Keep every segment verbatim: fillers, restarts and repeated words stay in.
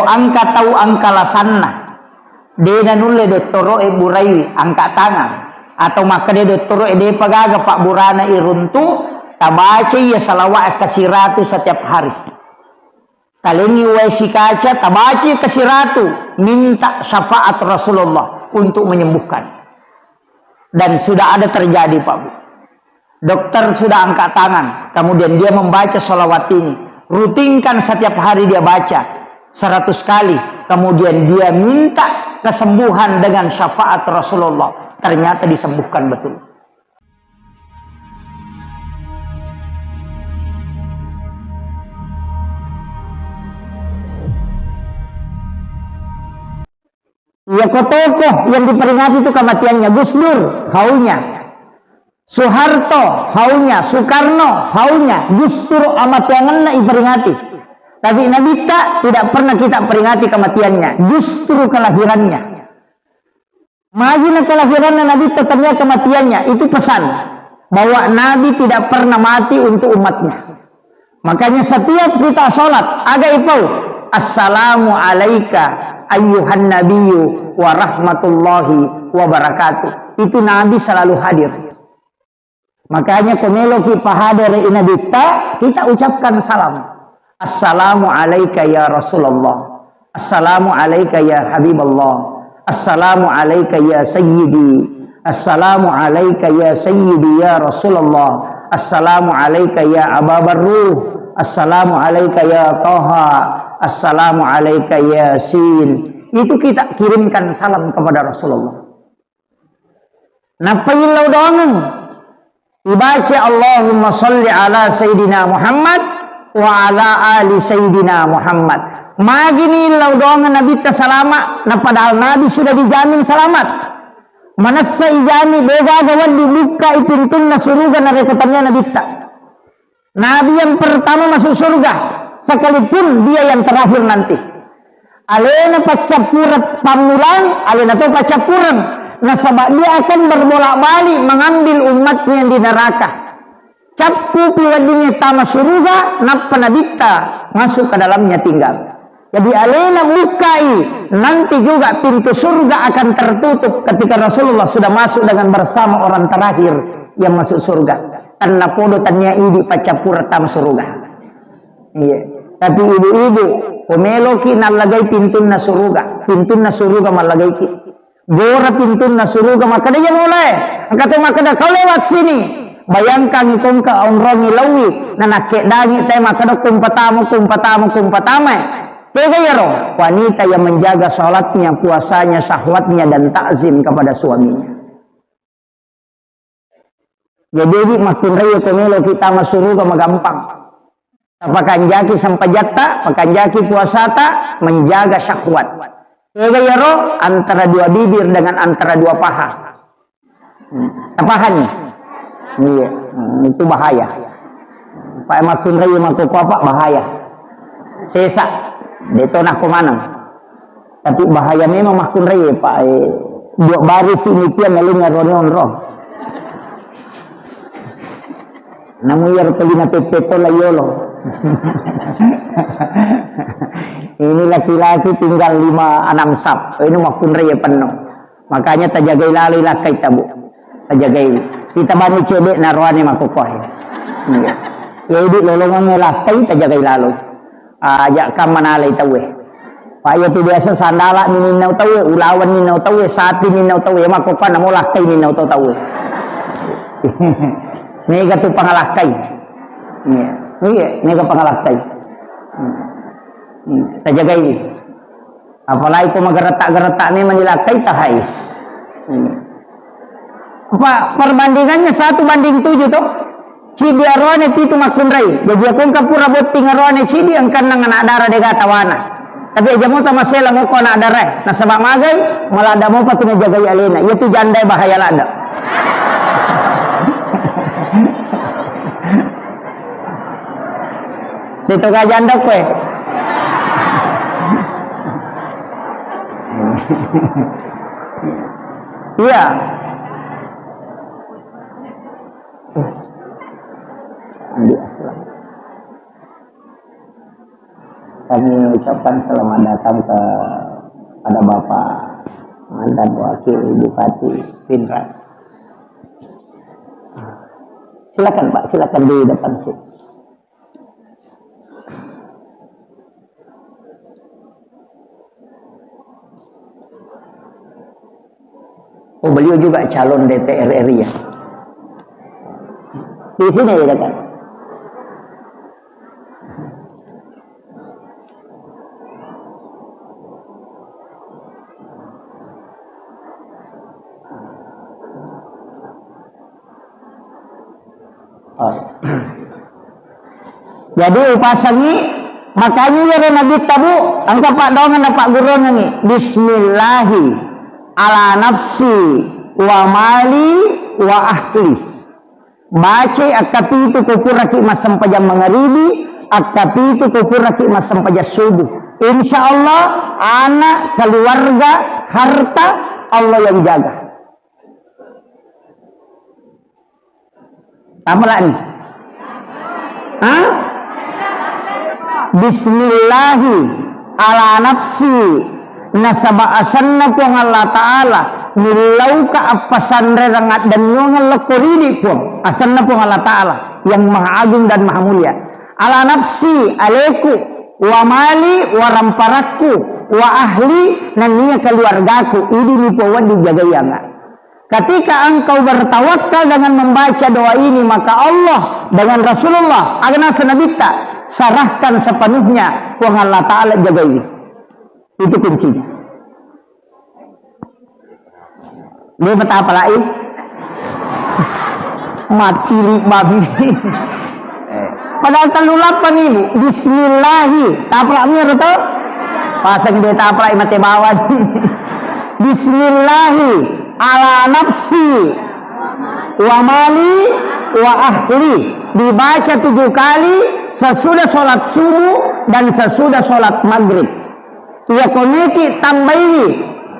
Engka tau engka lasanna, de nanulle dottoro'e buraiwi, angka tangan, atau makkeda dottoro'e depa gaga pabburana iruntu, tabaca iya salawat kasiratu setiap hari. Talengi wae sikaca, tabaca kasiratu, minta syafaat Rasulullah untuk menyembuhkan. Dan sudah ada terjadi, Pak Bu. Dokter sudah angkat tangan, kemudian dia membaca salawat ini. Rutinkan setiap hari dia baca seratus kali, kemudian dia minta kesembuhan dengan syafaat Rasulullah. Ternyata disembuhkan betul. Iya, ko tokoh yang diperingati itu kematiannya, Gus Dur, haunya. Soeharto, haunya. Soekarno, haunya. Justru amateangenna iperingati. Tapi Nabitta tidak pernah kita peringati kematiannya, justru kelahirannya. Magi na kelahiranna Nabitta, tania kematiannya. Itu pesan bahwa Nabi tidak pernah mati untuk umatnya. Makanya setiap kita sholat, aga ipau, "Assalamu alaika ayyuhan nabiyyu wa rahmatullahi wa barakatuh." Itu Nabi selalu hadir. Makanya ko meloki pahadere i Nabitta, kita ucapkan salam. "Assalamu alaika ya Rasulullah. Assalamu alaika ya Habiballah. Assalamu alaika ya Sayyidi. Assalamu alaika ya Sayyidi ya Rasulullah. Assalamu alaika ya Aba Barruh. Assalamu alaika ya Taha. Assalamu alaika ya Sin." Itu kita kirimkan salam kepada Rasulullah. Nappa illau doangeng. Ibaca, "Allahumma salli ala Sayyidina Muhammad wa ala ali Sayyidina Muhammad." Magini illau doangeng Nabitta salama, na padahal Nabi sudah dijamin selamat. Manessa ijami, degaga wedding bukkai pintunna suruga narekko tania Nabitta. Nabi yang pertama masuk surga, sekalipun dia yang terakhir nanti. Alena paccappureng pammulang, alena to paccappureng. Nasaba dia akan berbolak-balik mengambil umatnya yang di neraka. Cappupi weddingnge tama suruga, nappa Nabitta masuk ke dalamnya tinggal. Jadi alena bukai, nanti juga pintu surga akan tertutup ketika Rasulullah sudah masuk dengan bersama orang terakhir yang masuk surga. Tennapodo tania idi paccappureng tama suruga. Iya. Tapi ibu-ibu, ko meloki nallagai pintunna suruga, pintunna suruga mallagaiki. Gora pintunna suruga, makkeda, "Iya mulae." Engka to makkeda, "Kau lewat sini." Bayangkan iko engka onrongi laui, na nakkeddangi te makkeda, "Kumpatamu, kumpatamu, kumpatama." Tega iyaro? Wanita yang menjaga sholatnya, puasanya, syahwatnya, dan takzim kepada suaminya. Jadi, idi makkunrai ko meloki tama suruga magampang. Tapakanjaki sempajatta, pakanjaki puasata, menjaga syahwat. Tega iyaro? Antara dua bibir dengan antara dua paha. Hmm. Tapahani? Iya. Hmm, itu bahaya. Pak makkunrai mako apa bahaya. Sesa. Deto nako maneng. Tapi bahaya memang makkunrai, Pak. Eh, dua baris ini tiang melinga rononro. Namu iyaro tolina peppetola yolo. Ini laki-laki tinggal lima enam sap. Ini makkunrai penuh. Makanya tajagai lalo lakkai tabu. Tajagai. Kita bani cedek naroane makokohe. Iya. Ya, idi lolongan lakkai tajagai lalo. Aja' kamma nalai tauwe. Pa' iya tu biasa sandala' ni ninnau tauwe, ulawan ninnau tauwe, sapi ninnau tauwe, makkokkoe namo lakkai ninnau to tauwe. Mega tu pangalakkai. Iya, iya, mega pangalakkai. Hmm. Hmm. Tajagai. Apalagi ko mageretak-geretak memang dilakkai tahais. Hmm. Apa perbandingannya satu banding tujuh toh? Cidi aroane pitu makkunrai. Jadi aku engka pura botting aroane cidi, engka nang anak dara dega tawana. Tapi aja mo tamasela moko anak dara. Nasaba magai, maladda mopa tu najagai alena. Iya tu jandai bahaya ladda. Dito ka janda kowe. Iya. Andi Aslam. Kami ucapkan selamat datang kepada Bapak mantan Wakil Bupati Pinrang. Silakan, Pak, silakan di depan sini. Oh, beliau juga calon D P R R I ya. Di sini ya, kan? Oh. Jadi upasangi, makanya iyaro Nabitta, Bu, engka paddoangeng napaggurungengngi, "Bismillahi ala nafsi wa mali wa ahli." Bacai akkapitu ko puraki massempajang mangaribi, akkapitu ko puraki massempajang subuh. Insya Allah, anak, keluarga, harta, Allah yang jaga. Tamalani. Hah? Bismillahi ala nafsi, nasaba asenna Puang Allah Ta'ala, millauka appasanrerang addenniongeng lokko ridi, Puang. Asenna Puang Allah Ta'ala yang Maha Agung dan Maha Mulia. Ala nafsi, aleku, wa mali, wa ramparakku, wa ahli, nennia keluargaku, idini Puang wedding jagaianga. Ketika engkau bertawakal dengan membaca doa ini, maka Allah dengan Rasulullah, aga naseng Nabitta, serahkan sepenuhnya, Puang Allah Ta'ala jagaiwi. Itu kuncinya. Dia betapa lain. Mati li babi. Padahal tellu lappa ni, Bu. Bismillahi. Taprak mi ero to? Pasang dia taprak mate bawang. Bismillahi ala nafsi wa mali wa ahli. Dibaca tujuh kali sesudah sholat subuh dan sesudah sholat maghrib. Iya koneki tambaiwi,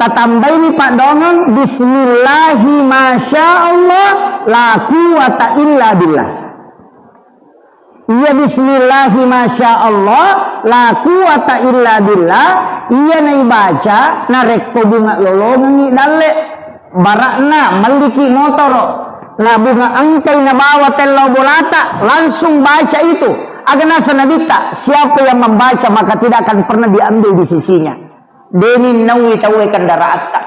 tatambaini paddoangeng, "Bismillahi masya Allah, la quwwata illa billah." Iya bismillahi masya Allah, la quwwata illa billah, iya naibaca narekko bunga lolongengngi dalle, barakna melliki motoro, na bunga engkai nabawa tellau bolata, langsung baca itu. Aga naseng Nabitta, siapa yang membaca maka tidak akan pernah diambil di sisinya. Deni naui tauwe kendaraatta.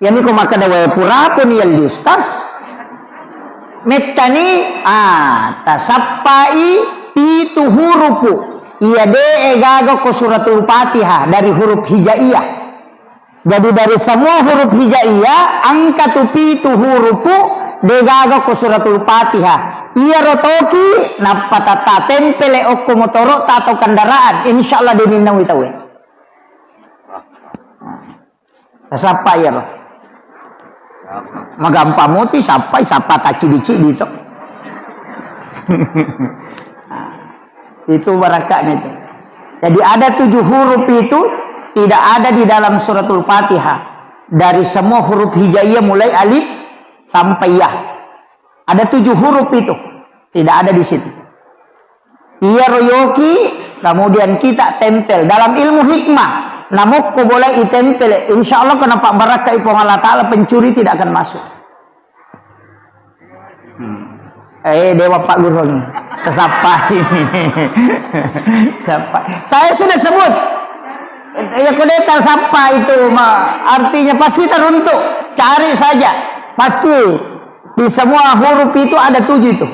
Iyami ko makkeda, "Wae, purapuni yalli Ustaz." Mettani, ah, tasappai pitu hurupu. Iya de gaga ko suratul Fatihah dari huruf hijaiyah. Jadi dari semua huruf hijaiyah, engka tu pitu hurupu de gaga ko suratul Fatihah. Iyaro toki nappa tata tempele okko motoro'ta atau kendaraan, insyaallah de ninnaui tauwe. Tasappa iyaro. Magampang moti sappai, sappa taccidi-cidi to. Itu barakatnya itu. Jadi ada tujuh huruf itu tidak ada di dalam suratul Fatihah. Dari semua huruf hijaiyah mulai alif sampai ya. Ada tujuh huruf itu. Tidak ada di situ. Iyaro yoki, kemudian kita tempel. Dalam ilmu hikmah, namokko bolai itempel, insya Allah kenapa barakka i Puang Allah Ta'ala, pencuri tidak akan masuk. Hmm. Eh, dewa Pak Guru ini. Tasappai. Sappa. Saya sudah sebut. Ya, kudeta sappa itu, ma-, artinya pasti teruntuk. Cari saja. Pasti di semua huruf itu ada tujuh itu.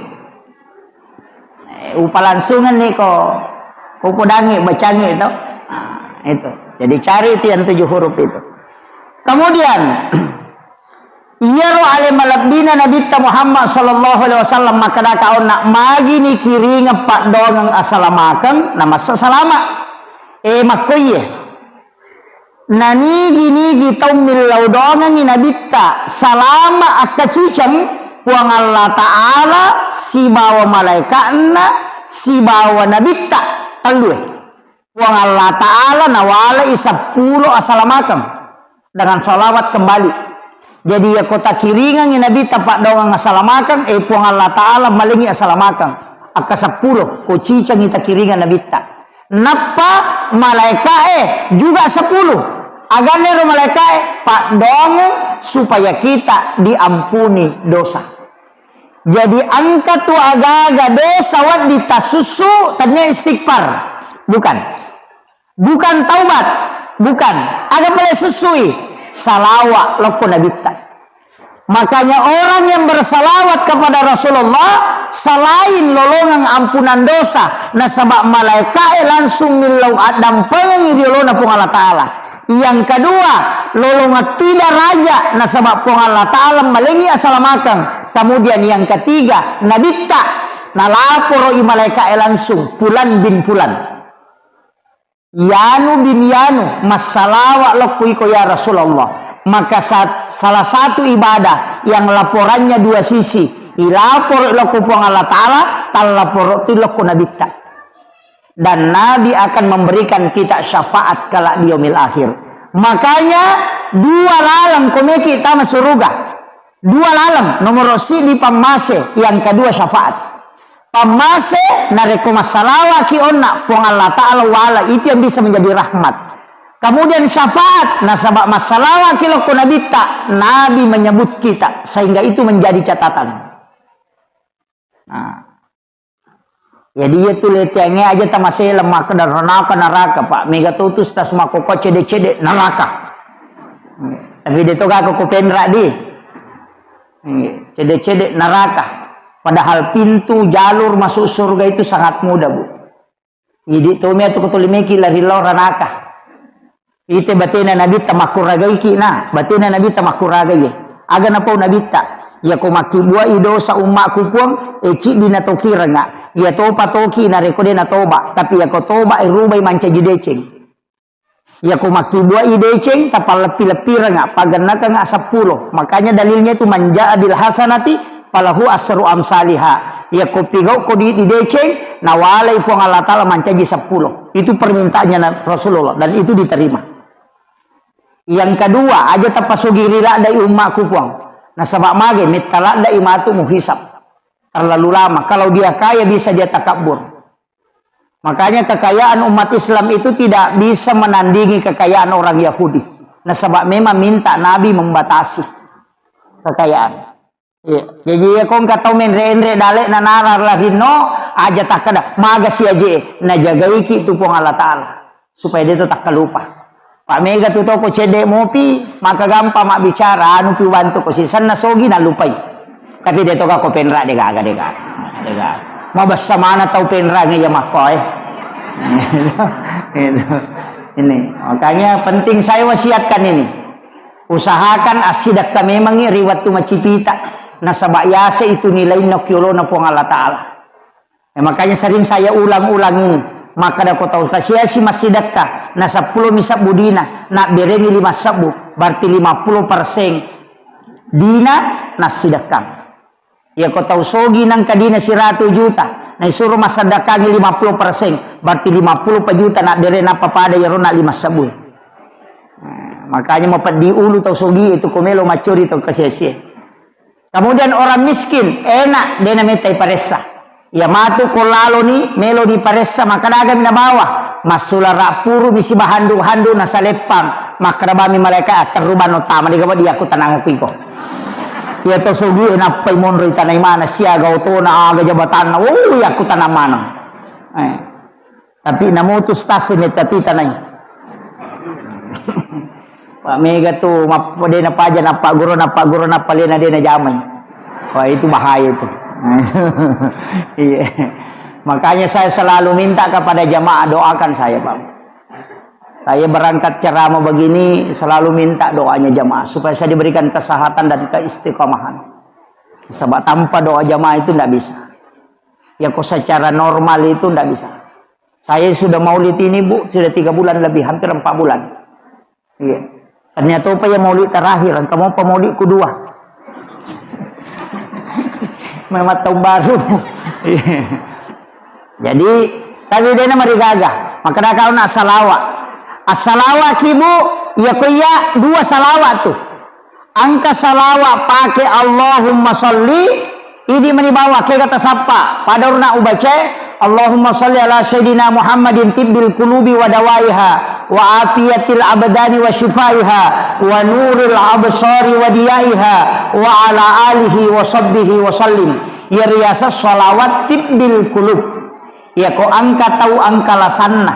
Eh, upalangsungan nih ko, ko podangi, bacangi itu. Nah, itu. Jadi cari itu yang tujuh huruf itu. Kemudian, iyaro ale malebbina Nabitta Muhammad sallallahu alaihi wasallam makkeda kaonna, "Magi nikiringeng paddoangeng asalamakeng, namassa salama." Eh, makkoiye. Nanigi-nigi tau millau doangengngi Nabitta, salama akkaciceng, Puang Allah Ta'ala sibawa malaeka'na sibawa Nabitta, tellue. Puang Allah Ta'ala nawalai seppulo asalamakeng dengan salawat kembali. Jadi, yako takiringengngi Nabitta paddoangeng asalamakeng, eh, Puang Allah Ta'ala malengi asalamakeng. Akka seppulo, ko cicangi takiringa nabitta. Nappa malaeka'e juga seppulo. Aganna ero malaeka'e, paddoangeng supaya kita diampuni dosa. Jadi engka tu agaga dosa wedding tasussu, tania istighfar. Bukan. Bukan taubat, bukan. Aga pale sussui? Salawa lokko nabitta. Makanya orang yang bersalawat kepada Rasulullah selain lolongeng ampunan dosa, nasaba malaeka'e langsung millau addampengengi ri olona Puang Allah Ta'ala. Yang kedua, lolongeng tu daraja, nasaba Puang Allah Ta'ala malengi asalamakeng. Kemudian yang ketiga, nabitta nalaporo i malaeka'e langsung, pulan bin pulan. Yanu bin Yanu, massalawa lokku iko ya Rasulullah. Maka sa-, salah satu ibadah yang laporannya dua sisi, ilapor lokku Puang Allah Ta'ala, tallapor tu lokku nabitta. Dan Nabi akan memberikan kita syafaat kelak di yaumil akhir. Makanya dua laleng komeki tama suruga. Dua laleng, nomoro siddi pammase, yang kedua syafaat. Pammase, narekko massalawaki onna, Puang Allah Ta'ala wala, itu yang bisa menjadi rahmat. Kemudian syafaat, nasaba massalawaki lokko nabitta, Nabi menyebut kita, sehingga itu menjadi catatan. Nah. Jadi iya tu leteangnge aja tamasela makkeda ranaka naraka, Pak. Mega totus tas makkoko cede-cede naraka. Tapi de to gako ko penra di. Cede-cede naraka. Padahal pintu jalur masuk surga itu sangat mudah, Bu. Idi to mea tu ko tuli meki lari lao ranaka. Ite batena Nabitta makkuragaiki na, batena Nabitta makkuragai. Aga napau Nabitta, iyako makkibbuai dosa ummakku Puang, e ciddi natokirenga. Iya topa toki narekko de natoba, tapi iyako toba e rubai mancaji deceng. Iyako makkibbuai deceng, tapalleppi-leppirenga, pagennakenga seppulo. Makanya dalilnya itu, "Man jaa bil hasanati falahu asru amsaliha." Iyako pigau ko di, di deceng, nawalai Puang Allah Ta'ala mancaji seppulo. Itu permintaannya Na-, Rasulullah, dan itu diterima. Yang kedua, aja tapasogiri laddai ummaku Puang. Nasaba mage, metta laddai matu muhisab. Terlalu lama. Kalau dia kaya, bisa dia takabur. Makanya kekayaan umat Islam itu tidak bisa menandingi kekayaan orang Yahudi. Nasaba memang minta Nabi membatasi kekayaan. Iya. Jaji, iya, ko engka tau menre-enre dale'na nara larinno, aja takkeda, "Magasi aje." Najagaiki tu Puang Allah Ta'ala, supaya de to takkalupa. Pak mega tu toko cedde mopi, maka gampang mabbicara, anu pi ubantu ko sisenna sogi nalupai. Tapi de to gako penra, de gaga, de gaga. De gaga. Mabessa mana tau penra nge ya makko, eh. Ini, makanya penting saya wasiatkan ini. Usahakan assidekka memangngi ri wettu macipita, nasaba yase itu nilainna ki olona Puang Allah Ta'ala. Ya, makanya sering saya ulang-ulang ini. Makkeda ko tau kasiasi massidekka, na seppulo mi sebbu dina, nabberemi lima sebbu, berarti lima puluh persen dina nassidekkang. Iya ko tau sogi nangka dina siratu juta, naisuro massaddakangi lima puluh persen, berarti lima puluh pa juta nabbere nappa pada iyaro na lima sebbu. Nah, makanya mapeddi ulu tau sogi itu ko melo maccori tau kasiasie. Kemudian orang miskin, enak, de nametta iparessa. Iya matu ko laloni, meloni paressa, makkadagami nabawa. Massulara purumi sibahandu-handu nasaleppang. Makkadabami malaika, "Atterru banno tama, de gawa diakku tanang iko." Iya to sogi e nappai monro itanai mana, siaga otona, aga jabatanna, oh, yakku tanang maneng. Eh. Tapi namutus tasi metta tu tanai. Pak mega tu, map-, de napaja, nappa guru, nappa guru, nappa lena de najamai. Wah, itu bahaya itu. Iya. Makanya saya selalu minta kepada jamaah, doakan saya, Pak. Saya berangkat ceramah begini, selalu minta doanya jamaah, supaya saya diberikan kesehatan dan keistiqomahan. Sebab tanpa doa jamaah itu ndak bisa. Ya, kok secara normal itu ndak bisa. Saya sudah maulid ini, Bu, sudah tiga bulan lebih, hampir empat bulan. Iya. Ternyata apa ya maulid terakhir, engka mopa maulid kedua. Memang tahun baru. Iya. Jadi, tapi de namarigaga. Makkadaka na assalawa. Assalawa ki, Bu, iya ko iya dua salawa tu. Engka salawa pake Allahumma sholli Idi mani bawa, kega tasappa. Pada urna ubacae, Allahumma salli ala Sayyidina Muhammadin tibbil qulubi wa dawaiha, wa afiyatil abdani wa shifaiha, wa nuril absari wa diyaiha, wa ala alihi wa sahbihi wa sallim. Iya riaseng shalawat tibbil qulub. Iya ko engka tau engka lasanna.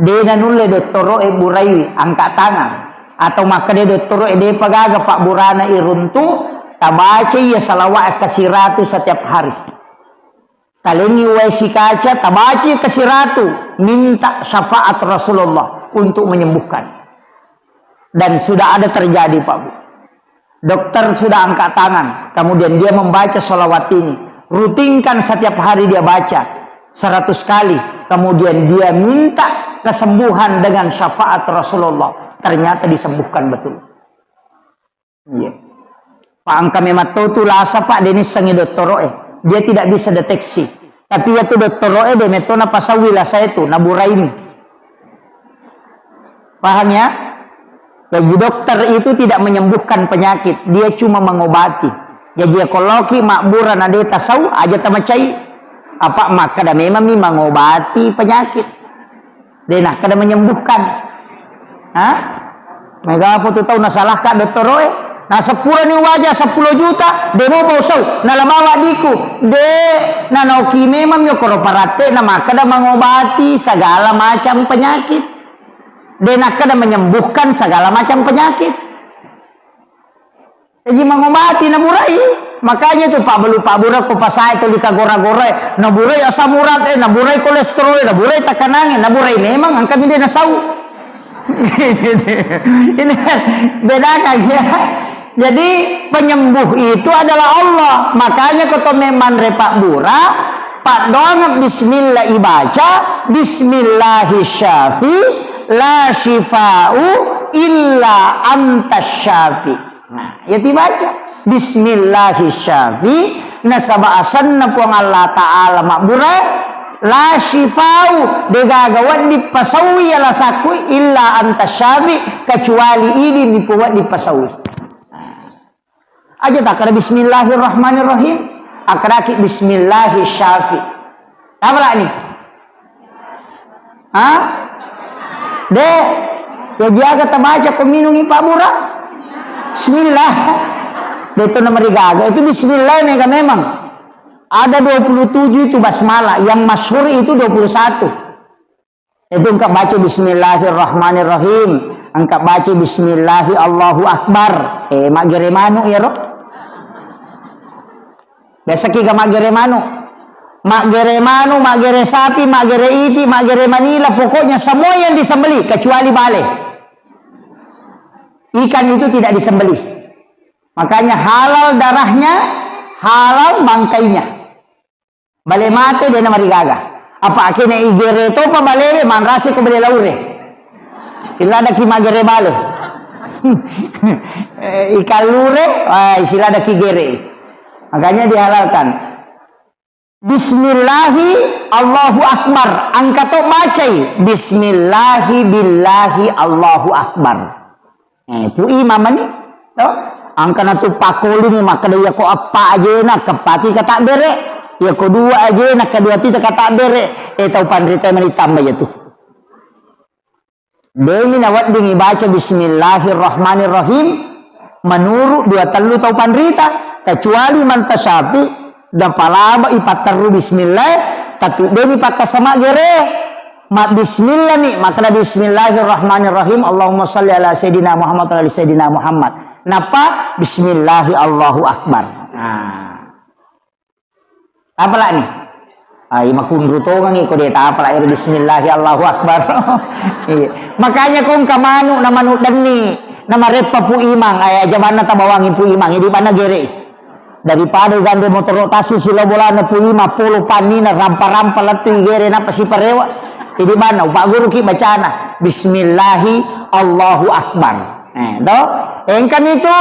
De nanulle dottoro'e buraiwi, angka tangang. Atau makkeda dottoro'e depa gaga pabburana iruntu, tabaca iya salawat kasiratu setiap hari. Talengi wae sikaca, tabaca kasiratu, minta syafaat Rasulullah untuk menyembuhkan. Dan sudah ada terjadi, Pak Bu. Dokter sudah angkat tangan, kemudian dia membaca salawat ini. Rutinkan setiap hari dia baca seratus kali, kemudian dia minta kesembuhan dengan syafaat Rasulullah. Ternyata disembuhkan betul. Iya. Pak, engka memang to tu lasa, Pak, de nissengi dottoro'e. Dia tidak bisa deteksi. Tapi iya tu dottoro'e de metto napasaui lasa itu, naburaimi. Paham ya? Jadi dokter itu tidak menyembuhkan penyakit, dia cuma mengobati. Jadi ya kalau ki mabbura na de tasau aja tamacai. Apa makkeda memang mi mengobati penyakit. De nakkeda menyembuhkan. Hah? Mega apa tu tau nasalahkan dottoro'e? Nah, seppulo ni waja seppulo juta, de mo pau sau. Nalamawa diku. De, nanoki memang mi okoro paratte na makkeda mengobati segala macam penyakit. De nakkeda menyembuhkan segala macam penyakit. Jadi mengobati naburai. Makanya tu pabbalu pabbura ko pasae tuli kagora-gora, naburai asam urat, eh, naburai kolesterol, naburai tekanangnge, naburai memang engka mi de nasau. Ini kan bedakan ya. Jadi penyembuh itu adalah Allah. Makanya ko to memang repa bura, paddoangeng bismillah ibaca, bismillahi syafi, la syifa'u illa anta syafi. Nah, ya tibaca. Bismillahi syafi, nasaba asenna Puang Allah Ta'ala mabbura, la syifa'u, degaga wedding pasaui ya lasakku, illa anta syafi, kecuali idi mi wedding pasaui. Aja takkada bismillahirrahmanirrahim. Akkadaki bismillahi syafi. Apa ni? Ha? De, ya biaga tabaca ko minungi pabbura. Bismillah. De itu namarigaga. Itu bismillah mega memang. Ada dua puluh tujuh itu basmalah. Yang masyhur itu dua puluh satu. Itu engka baca bismillahirrahmanirrahim, engka baca bismillahi Allahu Akbar. Eh, maggere manu iyaro. Biasa ki ga maggere manu. Maggere manu, maggere sapi, maggere iti, maggere manila, pokoknya semua yang disembelih kecuali bale. Ikan itu tidak disembelih. Makanya halal darahnya, halal bangkainya. Bale mate de namarigaga. Apa kene igere topa balewe manrase ko bale laure. Iladaki magere bale. Eh, ikan lure, ah, isiladaki gere. Makanya dihalalkan. Bismillahi Allahu Akbar. Engka to bacai. Bismillahi billahi Allahu Akbar. Eh, Pu Imam mani, to? Angkana tu pakkolini makkeda, iya ko eppa ajena, keppati kata bere. Iya ko dua ajena, kedua tita kata bere. Eh, tau panrita mani tambah ya tu. Demi nawedding ibaca bismillahirrahmanirrahim menurut dua tellu tau panrita, kecuali manta Syafi, napalaba ipatterru bismillah, tapi demi pakkasama gere. Ma bismillah ni, makkeda bismillahirrahmanirrahim, Allahumma salli ala sayyidina Muhammad wa ala sayyidina Muhammad. Nappa bismillahi Allahu Akbar. Nah. Tapalani. Ai makunru tongangi ko de tapala ero bismillahi Allahu Akbar. Iya. Makanya ko engka manu na manu denni, na mareppa Pu Imang, ai aja banna tabawangi Pu Imang, idi banna gere. Daripada gandre motoro tassu silo bolana Pu Imang, polo pannina rampa-rampa lettu igere nappa siparewa. Idi banna upagguruki bacana bismillahi Allahu Akbar. Eh, to? Engkani tu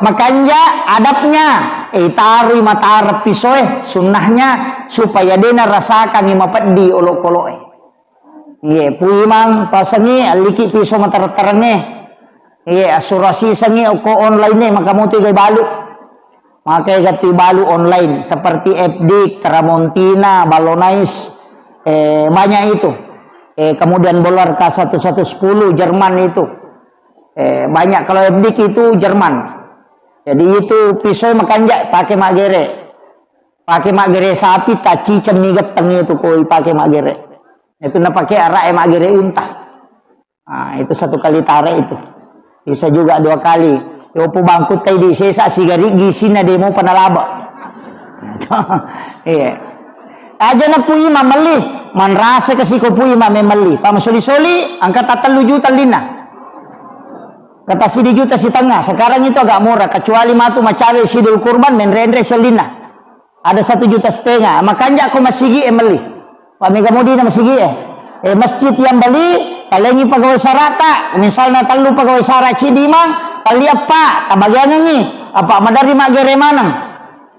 makanja adabnya. Eh, tarui matara pisoe, sunnahnya, supaya dena rasakangi mapeddi olokoloe. Iye, Pu Imang pasengi alliki piso matara-tarange. Iye, asurasi sengi ko online e, maka mutu igai balu. Maka gattu balu online seperti F D, Tramontina, Ballonais, eh, banyak itu. Eh, kemudian Bollarka satu satu sepuluh, Jerman itu. Eh, banyak kalau F D itu Jerman. Jadi itu pisau makanja pakai maggere. Pakai maggere sapi, taciceng mi getteng itu koi pakai maggere. Itu napakai araq e maggere unta. Ah, itu satu kali tarik itu. Bisa juga dua kali. Yopo bangkut tai di sesa sigari gisina demo panalaba. Iya. Aja na Pu Imam melli, manrasa ke siko Pu Imam melli. Pak masoli-soli, angka tattellu juta lina. Kata sidi juta setengah. Sekarang itu agak murah, kecuali matu macawe sidul kurban, menrenre selina. Ada satu juta setengah. Makanja ko masigi e melli. Pak mega mudi na masigi e. Eh, masjid yang beli, talengi pegawai sarata. Misalnya tellu pegawai sara cidi mang, tali apa, tabagiangengi. Apa madari maggere maneng.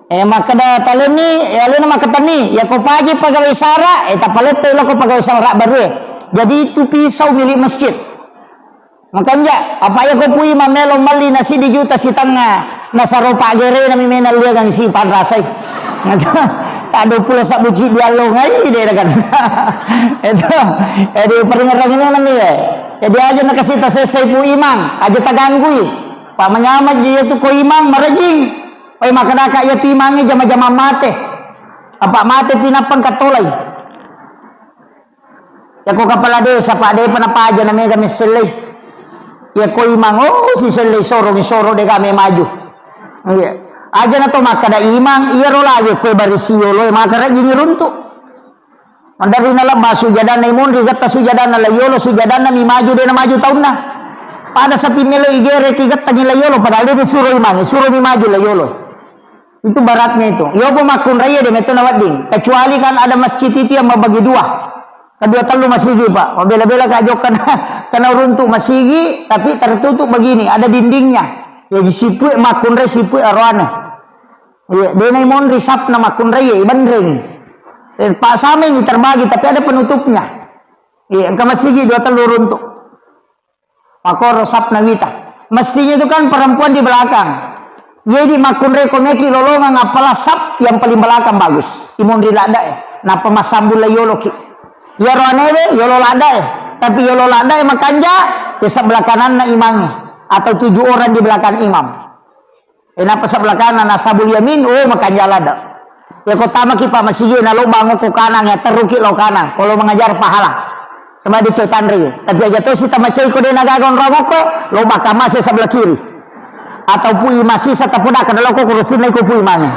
Eh, makkeda talenni, eh, alena makketenni, ya ko paji pegawai sara, eh, tapalette lako pegawai sara baru e. Jadi itu pisau milik masjid. Makanja, apa ya ko Pu Imam melo melli na sidi juta setengah, nasaro paggerena mi mena liangang si panrasai. Taddo pula sabbu cidi allongai de kan. Itu, jadi peringerangi memang ni ya. Jadi aja nakasih tasesai Pu Imam, aja taganggui. Pak manyameng je itu ko Imam marajing. Oi, makkedaka iya tu imangnge jama-jama mate. Apa mate pinappa engka tolai. Yako kepala desa, Pak, depa napaja na mega messellei. Yako imang, oh, sisellei sorong, soro de kame maju. Iya. Aja na to makkeda imang, iya ro lagi kue barisi yolo, maka rajin runtu. Mandari na lebba sujadanna imonri, getta sujadanna la yolo, sujadanna mi maju, de na maju taunna. Pada sapi melo igere ki getta mi la yolo, padahal de suro imang, suro mi maju la yolo. Itu baratnya itu. Yopo makkunrai de metto na wedding. Kecuali kan ada masjid itu yang membagi dua. Kedua tellu masigi, Pak. Mabela-bela ka jokka na, kena runtu masigi, tapi tertutup begini, ada dindingnya. Ya, sipue makkunrai, sipue aroane. Iya, denai monri sapna makkunrai, ya, ibenreng. Eh, Pak, sama ini terbagi, tapi ada penutupnya. Iya, engka masigi dua tellu runtu. Makoro sapna wita. Mestinya itu kan perempuan di belakang. Jadi makkunrai ko meki lolongang, apalah sap yang paling belakang bagus. Imonri ladda e. Napa massambung la yolo ki. Yaro anewe yolo ladda e. Tapi yolo ladda e makanja, ya sebelah kananna imang. Atau tujuh orang di belakang imam. Eh, napa sebelah kanan, ashabul yamin, oh, makanja ladda. Ya, ko tamaki, Pak, masigi, na lo bango ko kanang, ya, terruki lo kanang. Kalau mengajar pahala. Sama di coy tanri. Tapi aja to si tamacai ko de na gaga onrong ko, lo bakka mase sebelah kiri. Atau pui masih sa tapodaka, na lo ko kurusin na iko pui mangi.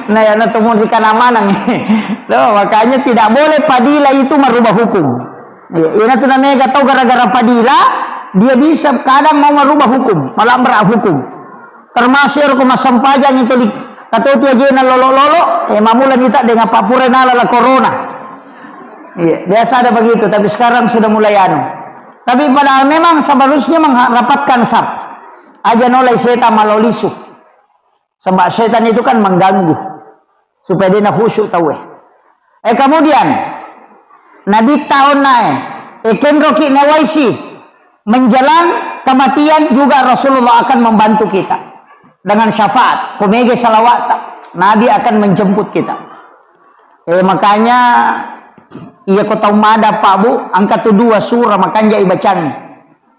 Nah, ya, na tumuri kana manang. Loh, makanya tidak boleh padila itu merubah hukum. Iya, ina tu namanya tau gara-gara padila, dia bisa kadang mau merubah hukum, melabrak hukum. Termasuk ero ko massempajang itu di, katau tu ajena lolo-lolo, eh, mamula nita dengan papure nala la corona. Iya, biasa ada begitu, tapi sekarang sudah mulai anu. Tapi padahal memang seharusnya mengharapkan sap. Aja nolai setan malolisu. Sebab setan itu kan mengganggu. Supaya dia na khusyuk tau eh. Eh, kemudian, Nabi tahu nae, eh, kenroki nawaisi. Menjelang kematian juga Rasulullah akan membantu kita dengan syafaat. Kumege salawat, Nabi akan menjemput kita. Eh, makanya, iya ko tau mada, Pak, Bu, angka tu dua surah makanja ibacangi.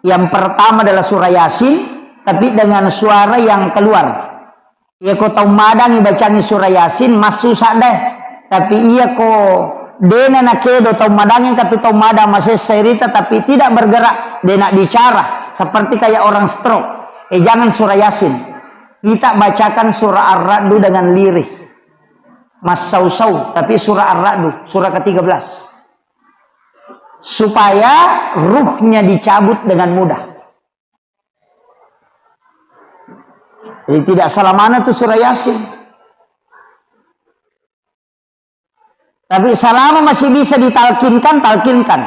Yang pertama adalah surah Yasin, tapi dengan suara yang keluar. Iya ko tau madangi bacangi surah Yasin, massu sadda. Tapi iya ko dena nakedo tau madangi, katu tau madang masessa irita, tapi tidak bergerak, dena bicara, seperti kayak orang stroke. Eh, jangan surah Yasin. Kita bacakan surah Ar-Ra'du dengan lirih. Massau-sau, tapi surah Ar-Ra'du, surah ketiga belas. Supaya ruhnya dicabut dengan mudah. Jadi tidak salah mana tu surah Yasin. Tapi selama masih bisa ditalkinkan, talkinkan.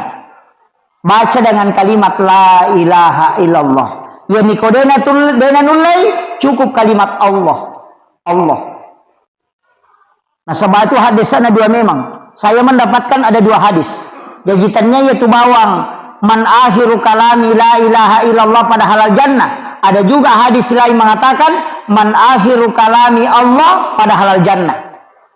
Baca dengan kalimat la ilaha illallah. Ya niko dena tul-, dena nullei, cukup kalimat Allah. Allah. Nasaba itu hadisnya dua memang. Saya mendapatkan ada dua hadis. Jaji tanya ya tu bawang, man akhiru kalami la ilaha illallah pada halal jannah. Ada juga hadis lain mengatakan, "Man akhiru kalami Allah, padahal jannah."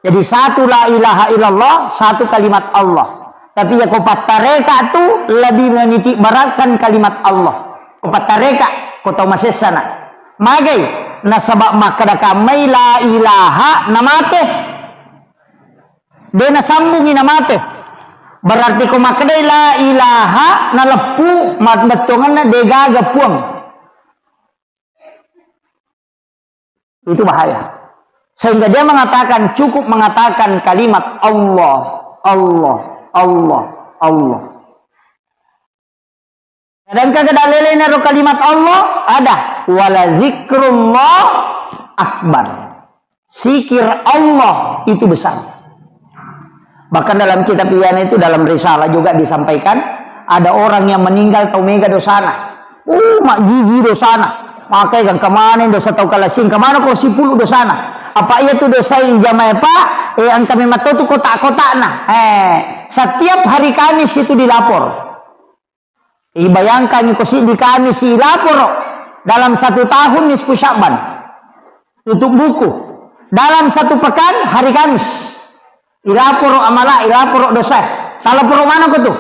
Jadi satu la ilaha illallah, satu kalimat Allah. Tapi ya ko pattareka tu lebih meniti beratkan kalimat Allah. Ko pattareka, ko tau masessana. Magai, nasaba makkeda kammai la ilaha namate. De nasambungi namate. Berarti ko makkedai la ilaha naleppu, mabbettuangenna degaga puang. Itu bahaya. Sehingga dia mengatakan, cukup mengatakan kalimat Allah, Allah, Allah, Allah. Sedangkan kedalelena ro kalimat Allah ada, "Wala zikrullah akbar." Zikir Allah itu besar. Bahkan dalam kitab Ihya'na itu, dalam risalah juga disampaikan, ada orang yang meninggal tau mega dosana. Uh, maggigi dosana. Makai kan kemana dosa tau kalasing, kemana ko sipulu dosana. Apa iya tu dosa ijamai, Pak? Eh, engka memang tu kotak-kotakna. Eh, setiap hari Kamis itu dilapor. Ibayangkangngi ko siddi Kamis ilaporo dalam satu tahun nisfu Sya'ban. Tutup buku. Dalam satu pekan hari Kamis. Ilaporo amala, ilaporo dosa. Talaporo mana ko tu?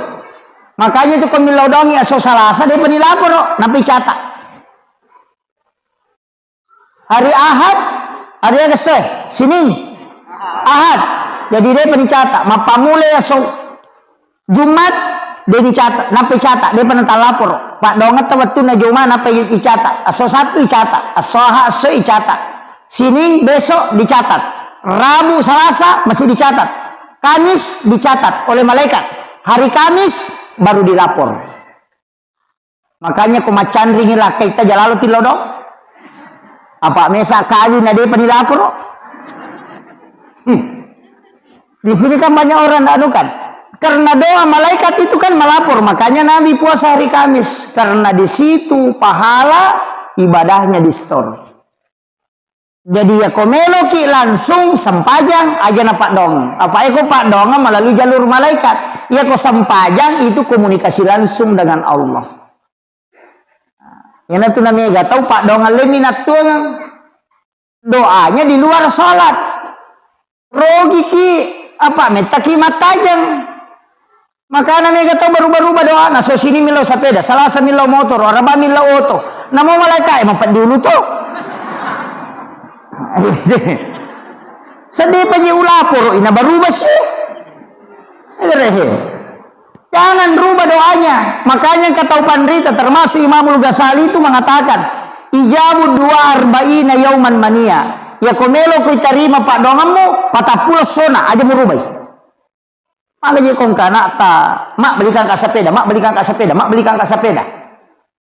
Makanya itu ko millau dongi aso Salasa, depa nilaporo, napi catat. Hari Ahad, hari aga se, Sining, Ahad. Jadi depa nicatat. Mappamula aso Jumat, de nicatat, nappa icatat, depa natalaporo. Paddoangetta wettunna Jumat, nappa i-, icatat. Aso Sabtu icatat, aso Ahad, aso icatat. Sining besok dicatat. Rabu, Salasa masih dicatat. Kamis dicatat oleh malaikat. Hari Kamis baru dilapor. Makanya ko maccanringi lakkaita jalalo tillo do. Apa mesa kawin na depa nilaporo. Hmm. Di sini kan banyak orang anu kan. Karena doa malaikat itu kan melapor, makanya Nabi puasa hari Kamis. Karena di situ pahala ibadahnya di-store. Jadi, yako meloki langsung sempajang, aja na paddoang. Apa eko paddoang melalui jalur malaikat. Yako sempajang itu komunikasi langsung dengan Allah. Iyanatu namega tau paddoang lemi nattuang. Doanya di luar salat. Rogiki, apa, mettaki mattajeng. Makana mega tau baruba-ruba doana, so sini millau sepeda, Salasa millau motor, Araba millau oto. Namo malaika e mapeddi ulu to. Sedih paji ulaporo ina baruba si. Rehe. Jangan rubah doanya. Makanya engka tau panrita, termasuk Imamul Ghazali itu mengatakan, "Ijabu dua arba'ina yauman mania." Yako melo ko itarima paddoangemmu, patappulo sona, aja murubai. Mala je kongka anakta, "Mak, belikan ka sepeda, mak, belikan ka sepeda, mak, belikan ka sepeda."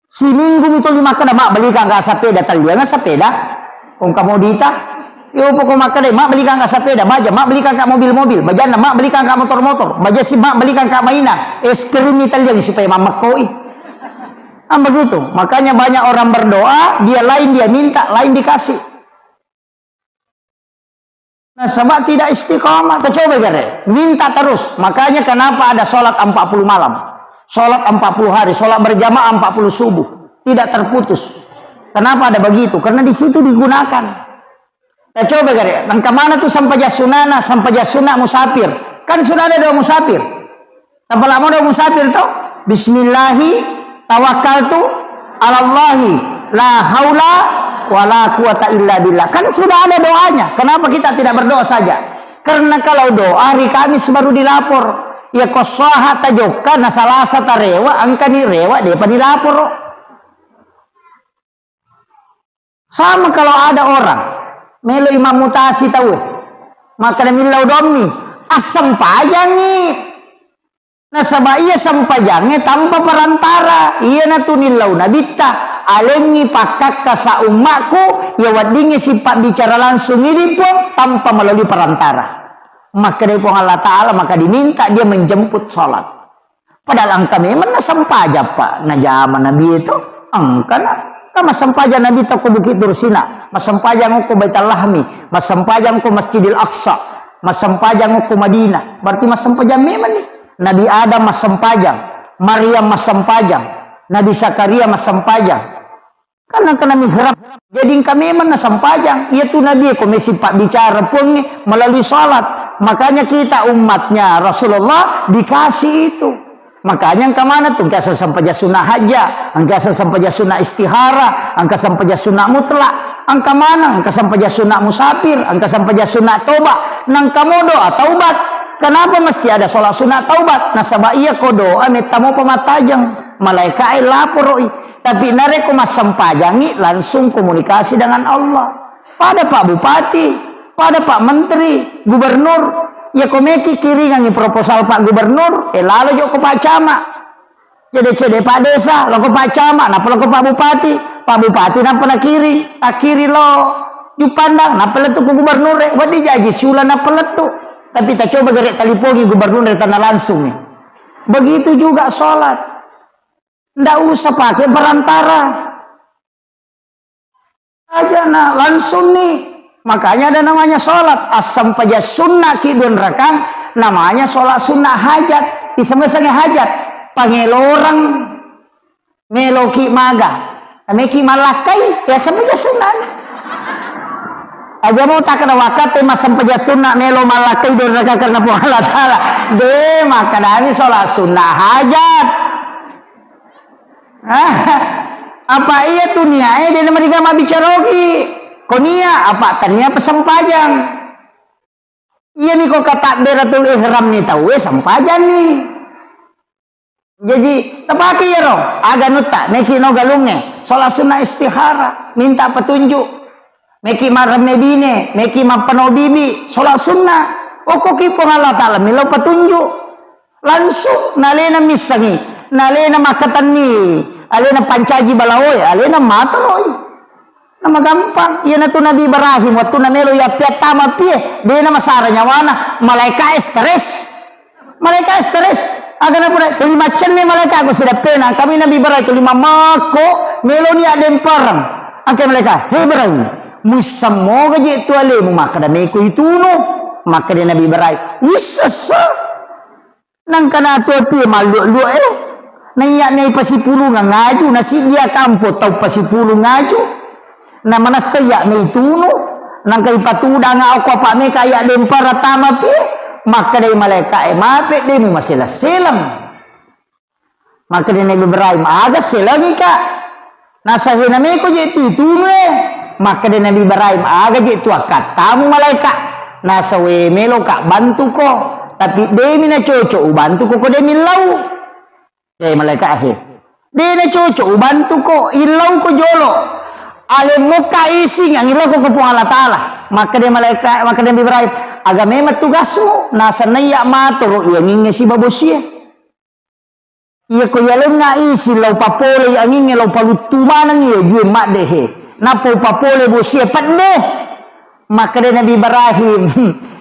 Siminggu mi tuli makkeda, "Mak, belikan ka sepeda." Tallianga sepeda. Kongka modita. Yo poko makkeda, "Mak, belikan ka sepeda." Baja, "Mak, belikan ka mobil-mobil." Bajanna, "Mak, belikan ka motor-motor." Baja si, "Mak, belikan ka mainan." Es krim mi talliangi supaya mammekkoi. Kan begitu. Makanya banyak orang berdoa, dia lain dia minta, lain dikasih. Nasaba tidak istiqomah. Tacoba gare, minta terus. Makanya kenapa ada sholat empat puluh malam, sholat empat puluh hari, sholat berjamaah empat puluh subuh, tidak terputus. Kenapa ada begitu? Karena di situ digunakan. Tacoba gare, engka mana tu sempajang sunana, sempajang sunat musafir? Kan sudah ada doa musafir. Tapalamo do musafir to? "Bismillahi tawakkaltu alallahi la haula wala quwata illa billah." Kan sudah ada doanya. Kenapa kita tidak berdoa saja? Karena kalau doa hari Kamis baru dilapor. Ya ko saha tajokka na Salasa tarewa, engkani rewa depa dilaporo. Sama kalau ada orang melo imam mutasi tauwe, maka millau dommi, assempajangi. Nasaba iya sempajangnge tanpa perantara, iyanatu nillau nabitta, alengngi pakkakka sa ummakku, iya weddingngi sipabbicara langsung idi Puang tanpa melalui perantara. Makkedai Puang Allah Ta'ala, maka diminta dia menjemput sholat. Padahal engka memang nasempajang, Pak, najama Nabi itu. Engka na, kan massempajang Nabi ta ko Bukit Tursina, massempajang ko Baitul Lahmi, massempajang ko Masjidil Aqsa, massempajang ko Madinah. Berarti massempajang memang nih. Nabi Adam massempajang, Maryam massempajang, Nabi Zakaria massempajang. Karena kena mihrab. Jadi engka memang nasampajang. Iya tu Nabi ko mesi pabbicara Puangnge melalui salat. Makanya kita umatnya Rasulullah dikasih itu. Makanya engka mana tu, engka sampajang sunnah hajat, engka sampajang sunnah istihara, engka sampajang sunnah mutlak, engka mana, engka sampajang sunnah musafir, engka sampajang sunnah toba, nangka mo doa taubat. Kenapa mesti ada sholat sunnah taubat? Nasaba iya ko doa metta mo pamattajeng, malaika e laporoi. Tapi narekko massempajangngi, langsung komunikasi dengan Allah. Pada Pak Bupati, pada Pak Menteri, Gubernur, iya ko meki kiringangngi proposal Pak Gubernur, eh, lalo jokko Pak Camat. Cede-cede Pak Desa, loko Pak Camat, nappa loko Pak Bupati. Pak Bupati nappa nakiring, takiring lo Juppandang, nappa lettu ko Gubernur, eh, wedding jaji siuleng nappa lettu. Tapi tacoba gere talipongi Gubernur e, tana langsung. Begitu juga sholat. Ndak usah pakai perantara. Aja na langsung ni. Makanya ada namanya sholat. Assampaja sunnah ki dua rakang, namanya sholat sunnah hajat. Iseng-iseng hajat. Pangelorang meloki maga. Meki malakkai, ya assampaja sunnah. Aja mau tak kena wakati massampaja sunnah melo malakkai dua rakang karena Puang Allah Ta'ala. De, makadami sholat sunnah hajat. Apa iya tu niae de namariga mabbicara ogi. Ko nia apa tania apa sempajang. Iya ni ko katabbiratul ihram ni tauwe sempajang ni. Jadi tapake iyaro aga nutta meki no galungnge sholat sunnah istihara minta petunjuk. Meki maremme bine, meki mappano bibi, sholat sunnah. Okkoki Puang Allah Ta'ala milo petunjuk. Langsung nalena missengi, nalena makkatenni, alena pancaji balaoe, alena matoroi. Namagampang. Iyanatu Nabi Ibrahim, wettunna melo yappiattama pie, dena masara nyawana, malaika e stres. Malaika e stres. Agana pura, tuli maccenne malaika ko sidappena, kami Nabi Ibrahim tuli mamakko, meloni addempareng. Angke malaika, "He Ibrahim, muissammoga je tu alemu makkada meko itunu?" Makkada Nabi Ibrahim, "Wissessa." Nangka natuo pie malluo-luo e. Naiya mei pasipulungeng aju, nasiddia kampo tau pasipulung aju. Na manessa iya mei tunu, nangka ipatudanga okko apa meka iya dempara tama pie. Makkedai malaika e, "Mape de mu maseleng-seleng." Makkeda Nabi Ibrahim, "Aga selengika?" Nasahena meko je tu itunu e. Makkeda Nabi Ibrahim, "Aga je tu akkattamu malaika?" Nasawe, "Meloka bantuko, tapi demi nacoco ubantuko ko demi lau." Eh, malaika ahe. "De nacoco ubantuko, illau ko jolo. Alemmukka ising angillauko ko Puang Allah Ta'ala." Makkeda malaika, makkeda Nabi Ibrahim, "Aga memang tugasmu?" Nasennaiya matoro iyangingnge sibawa bosie. Iya ko yalenna isi lao papolei angingnge lao paluttu maneng iya jue maddehe. Nappa upapole bosie pedde. Makkeda Nabi Ibrahim,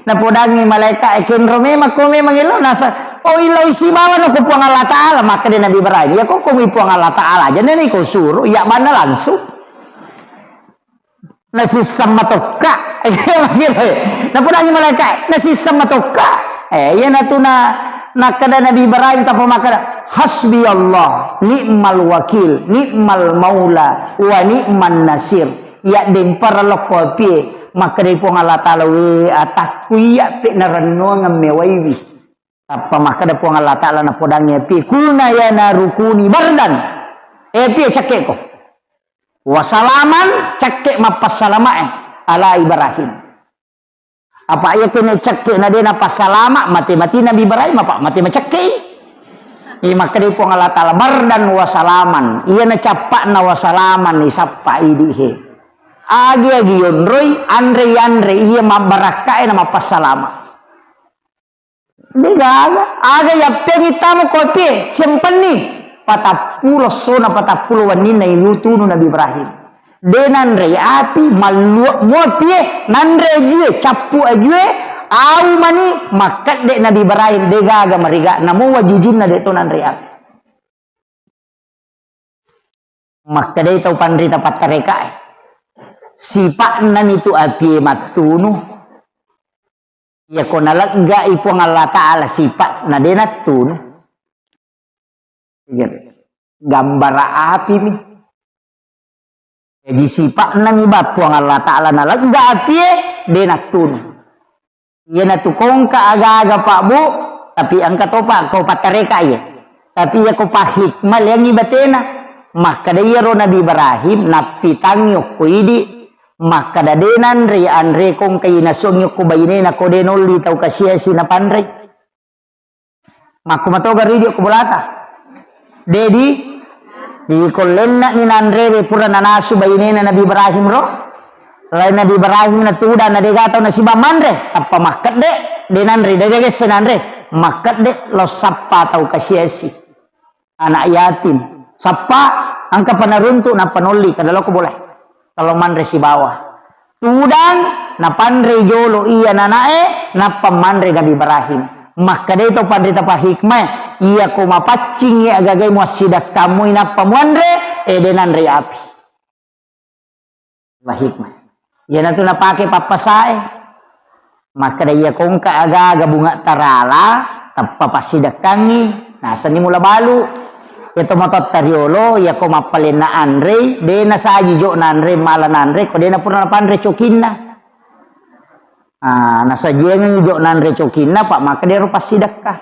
napodangi malaika e, "Kenro memang ko memang elo nasa, oh, illau sibawa no ko Puang Allah Ta'ala." Makkeda Nabi Ibrahim, "Iya ko ko mi Puang Allah Ta'ala aja nene ko suru, iya banna langsung." Nasisseng matokka. Napodangi malaika, nasisseng matokka. Eh, iyanatu na, nakkeda Nabi Ibrahim tappa makkeda, "Hasbi Allah, ni'mal wakil, ni'mal maula, wa ni'man nasir." Iya dempara lokko apie, makkeda Puang Allah Ta'ala, "We atakku iya pe narennuangeng mewaiwi." Tappa makkeda Puang Allah Ta'ala napodangi api, "Kulna ya naru kuni bardan." Eh, api, cakkeko. "Wa salaman," cakke mappassalamae, "ala Ibrahim." Apa iya kene cakke na de napassalama, mate-mati Nabi Ibrahim, apa mate macakkei. Iya makkeda Puang Allah Ta'ala, "Bardan wa salaman." Iya na cappa'na wa salaman, isappa idi he. Agi-agi yonroi, anre-anre, iya mabbarakkae na mappassalama. Degaga, aga yappeangi tama ko apie, siampenni. Patappulo essona, patappulo wenninna ilu tunu Nabi Ibrahim. De nanrei api, malluo muapie, nanre ajue, cappu ajue, au mani, makkedde Nabi Ibrahim, degaga mariga, namo wajujunna de to nanrei api. Makkedai tau panrita pattarekae, sipa'na mitu apie mattunu. Iyako naleggai Puang Allah Ta'ala sipa'na de nattunu. Gambara api mi. Jaji sipa'na mi ba Puang Allah Ta'ala nalegga apie, de nattunu. Iyanatu kongka aga-aga, Pak, Bu, tapi engka topa ko pattareka iye. Tapi iya ko pahikmah leangi batena. Makkada iyaro Nabi Ibrahim nappitangi okko idi, makkada de nanre anre kongka inasuangi okko bainena ko de nolli tau kasiasi napanrei. Makko matoga ridi ko bolata. Dedi, di kollenna ni nanre pura nanasu bainena Nabi Ibrahim ro. Lain Nabi Ibrahim na tudang na dega tau nasiba manre, tappa makkedde, de nanre, de gesse nanre. Makkedde lo sappa tau kasiasi. Anak yatim. Sappa, angka panaruntu nappa nolli kada loko boleh. Kalau manre sibawa. Tudang, napanre jolo iya nanae, nappa manre Nabi Ibrahim. Makkadai to panrita pahikmah, iya ko mapaccing iya agagai muassidakkamu inappa muanre, eh, de nanre api. Pahikmah. Iyanatu napake pappasae. Makkada iya kongka aga-aga bunga tarala, tappa passidekkangi, nasenni mula balu. Iya to matotta riolo, iya ko mappalenna anrei, de nasaji jo nanre, mala nanre, ko de napura napanre cokinna. Ah, nasajiangengngi jo nanre cokinna, pak makkada ero passidekka.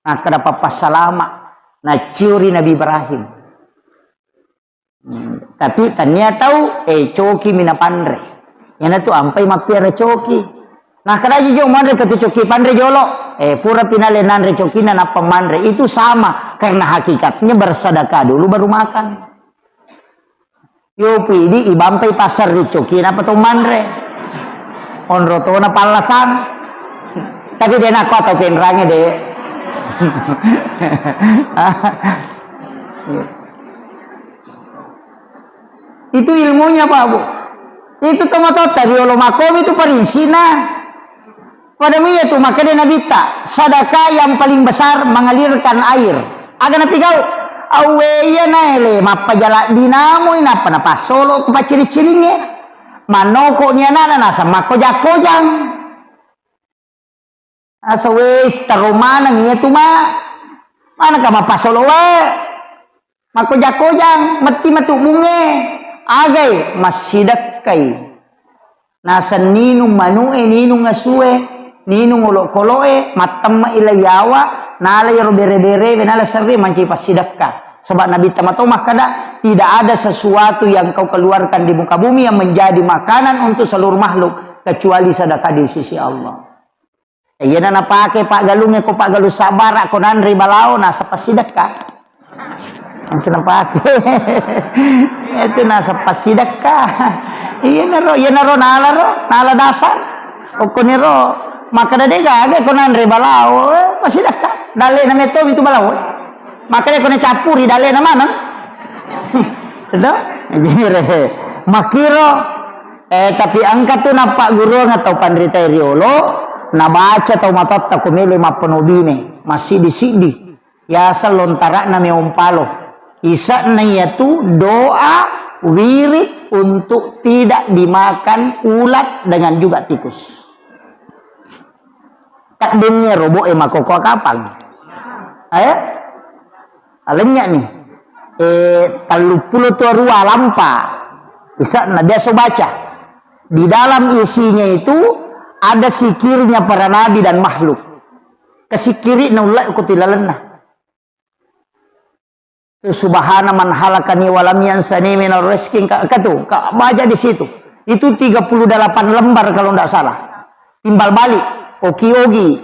Makkada pappassalama, nacciuri Nabi Ibrahim. Hmm, tapi tania tau, eh, coki mi napanre. Iyanatu ampai mappiara coki. Nah, kadaji jo manre ke tu coki panre jolo. Eh, pura pinale nanre cokinna nappa manre. Itu sama, karena hakikatnya bersedekah dulu baru makan. Yo pidi ibampai pasar ri coki napa to manre. Onro tona pallasang. Tapi de nakko atau penrange de. Itu ilmunya, Pak, Bu. Itu tomatotta riolo makomi itu parinsina. Pada iya tu makkeda Nabitta, sedekah yang paling besar mengalirkan air. Aga napigau? Awwe iya naele mappajala dinamoi nappa napassolo ko pacciri-ciringnge. Mannoko ni anana naseng makkojang-kojang. Asa wes taro maneng iya tu ma. Manengka mappasolo wae. Makkojang-kojang, metti matu bunge. Agai, massidekkai. Naseng ninung manue, ninung asue, ninung olokoloe, mattemme'i lai yawa, nala iyaro bere-berewe, nala serre mancaji passidekka. Sebab Nabitta mato makkeda, tidak ada sesuatu yang kau keluarkan di muka bumi yang menjadi makanan untuk seluruh makhluk kecuali sedekah di sisi Allah. Iyana napake paggalungnge ko paggalung sabbara ko nanre balao nasappa sidekka. Itu napake. Itu nasappa sidekka. Iyanaro, iyanaro nala ro, nala dasar. Okkoniro makkeda de gaga ko nanre balao, eh, pasidekka. Dalle na metto itu balao. Makkeda ko nacappuri dalle na maneng. Itu? Jire. Makkiro Eh, tapi engka tu nappagguruang tau panrita riolo, nabaca tau matotta ko melo mappanobine, massiddi-siddi. Yaseng lontara'na meong palo. Ise'na iyatu doa wirid untuk tidak dimakan ulat dengan juga tikus. Taddenni robo'e makkokkoe kapang. Eh? Alennya nih. Eh, telluppulo tu arua lampa. Ise'na biasa baca. Di dalam isinya itu ada sikirnya para nabi dan makhluk. Kesikiri na ulla ko tilalenna. Subhana man halakani walam yansani minal rizki, ka, ka tu, ka baca di situ. Itu tiga puluh delapan lembar kalau ndak salah. Timbal balik, oki-oki.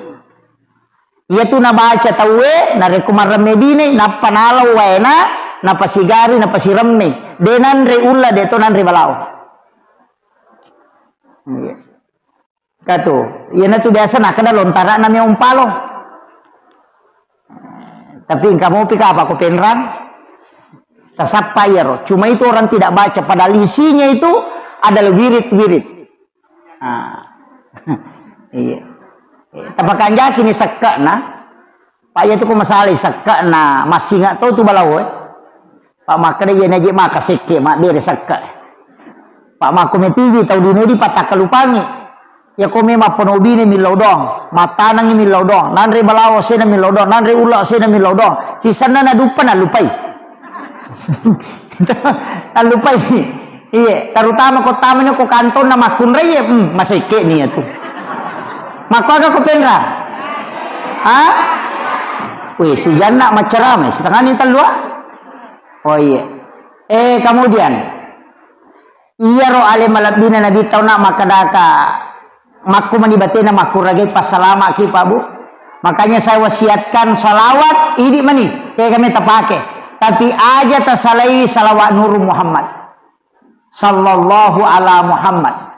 Iya tu nabaca tauwe, narekko marremme dine, nappa nalau waena, napasigari, napasiremme. De nanre ulla, de to nanre balao. Iya. Katu, iyanatu biasa nakkeda lontara'na meong palo. Tapi engka mopi kapa ko penrang? Tasappa iyaro. Cuma itu orang tidak baca, padahal isinya itu adalah wirid-wirid. Ah. Iya. Tapakanjaki ni sekke'na. Pak, iya tu ko masalai sekke'na massinga to tu balao, eh. Pak makkeda, iya naje maka sekke mabbere sekke. Pak makko metigi tau dino di patakkalupangi. Iya ko memang penobine millau doang, mattanangi millau doang, nanre balawo sena millau doang, nanre ulla sena millau doang. Sisenna naduppa nallupai. Nallupai. Iye, terutama ko tamani ko kantonna makkunrai, hmm, masekke ni tu. Makkuaga ko penra? Ha? Weh, sijanna maccarama, setengah ni tellua. Oh iye. Eh, kemudian, iyaro ale malebbina Nabi tauna makkadaka, makku mani batena makkurage passalamaki, Pak Bu. Makanya saya wasiatkan salawat, idi mani, eh, kami tapake. Tapi aja tasalai salawat Nuru Muhammad. Sallallahu ala Muhammad.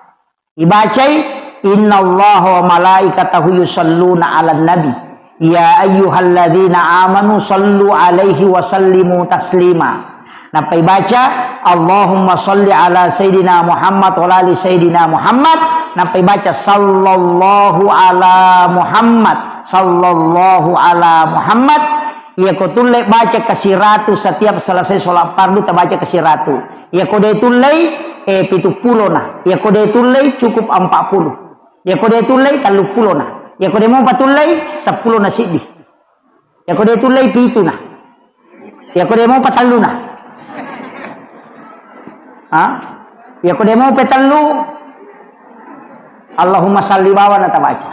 Ibacai, "Innallaha wa malaikatahu yusalluna 'alan nabi. Ya ayyuhalladzina amanu sallu 'alaihi wa sallimu taslima." Nappa ibaca, "Allahumma salli ala sayyidina Muhammad wa ala ali sayyidina Muhammad." Nappa ibaca, "Sallallahu ala Muhammad, sallallahu ala Muhammad." Iyako tulle baca kasiratu setiap selesai sholat fardu, tabaca kasiratu. Iyako de tullei, eh, pitu pulona. Iyako de tullei, cukup empat puluh. Iyako de tullei, tellu pulona. Iyako de mopa tullei, seppulo na siddi. Iyako de tullei, pituna. Iyako de mopa telluna. Ha? Iyako de mopa tellu, Allahumma salli bawana tabaca.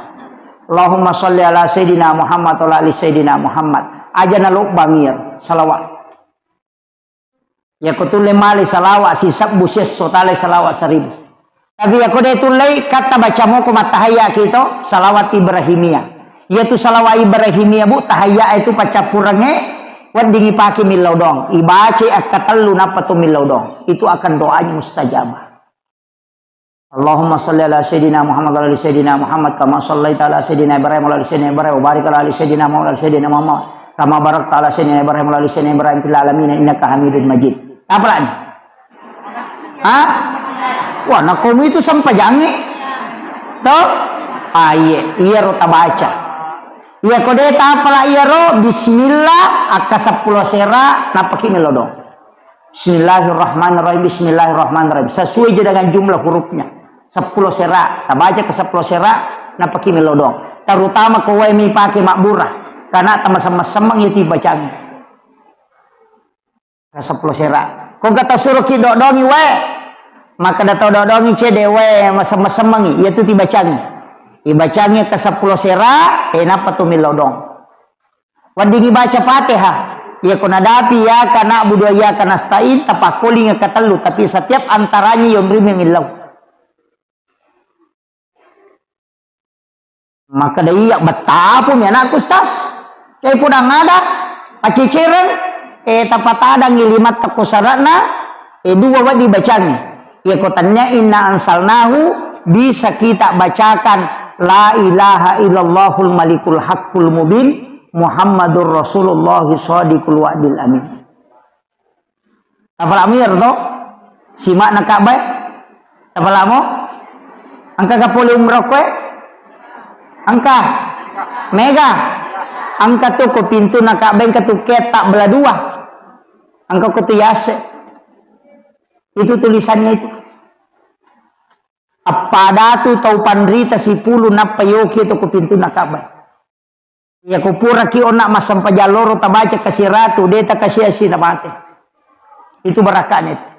Allahumma salli ala sayyidina Muhammad wa ala ali sayyidina Muhammad. Aja nalobbang iyaro salawat. Iyako tulle male salawat sisebbu siesso, talai salawat seribu. Tapi iyako de tullei, katta baca moko mattahayya kito, salawat Ibrahimiyah. Iyatu salawat Ibrahimiyah, Bu, tahayya itu paccappurengnge, weddingi pake millau doang. Ibacai akkatellu nappa to millau doang. Itu akan doanya mustajabah. Allahumma salli ala sayyidina Muhammad wa ala ali sayyidina Muhammad kama sallaita ala sayyidina Ibrahim wa ala ali sayyidina Ibrahim wa barik ala ali sayyidina Muhammad wa ala ali sayyidina Muhammad kama barakta ala sayyidina Ibrahim wa ala ali sayyidina Ibrahim fil alamin innaka Hamidun Majid. Tapalani. Ha? Wah, nakomu itu sempajangnge. To? Ah, iye, iyaro tabaca. Iyako de tapala iyaro, bismillah, akka seppulo sera, nappaki melodong. Bismillahirrahmanirrahim, bismillahirrahmanirrahim. Sesuai je dengan jumlah hurufnya. Seppulo sera, tabaca ke seppulo sera, nappaki melodong. Terutama ko wae mi pake mabbura, karena tamasem-masemeng itu bacaan. Ka seppulo sera. Ko engka tau suroki dodongi wae, makkeda tau dodongi cede wae, masem-masemmengi, iyatu tibacangi. Ibacangi ka seppulo sera, eh, nappa tu millau dong. Weddingi baca Fatihah. Iyako nadapi iyyaka na'budu wa iyyaka nasta'in, tapakkolingi katellu, tapi setiap antaranya yonrimi millau. Makkeda, "Iya, bettapumi anakku, Ustaz. Eh, pudang ada, pacecereng, eh, tapatadangi lima teko sarana, eh, dua wedding bacangi." Iyako tanya inna ansalnahu, bisa kita bacakan la ilaha illallahul malikul haqqul mubin, Muhammadur Rasulullah shadiqul wa'dil amin. Tapala'mu iyaro to? Sima'na Ka'bah e? Tapala'mu? Engka ka pole umroh koe? Engka. Mega. Engka tu ko pintuna Ka'bah, engka tu ketta bela dua. Engka ko tu yase. Itu tulisannya itu. Appada tu tau panrita sipulu nappa yoki tu ko pintuna Ka'bah. Iyako puraki onna massempajang loro tabaca kasiratu, de takasia-sia namate. Itu barakane itu.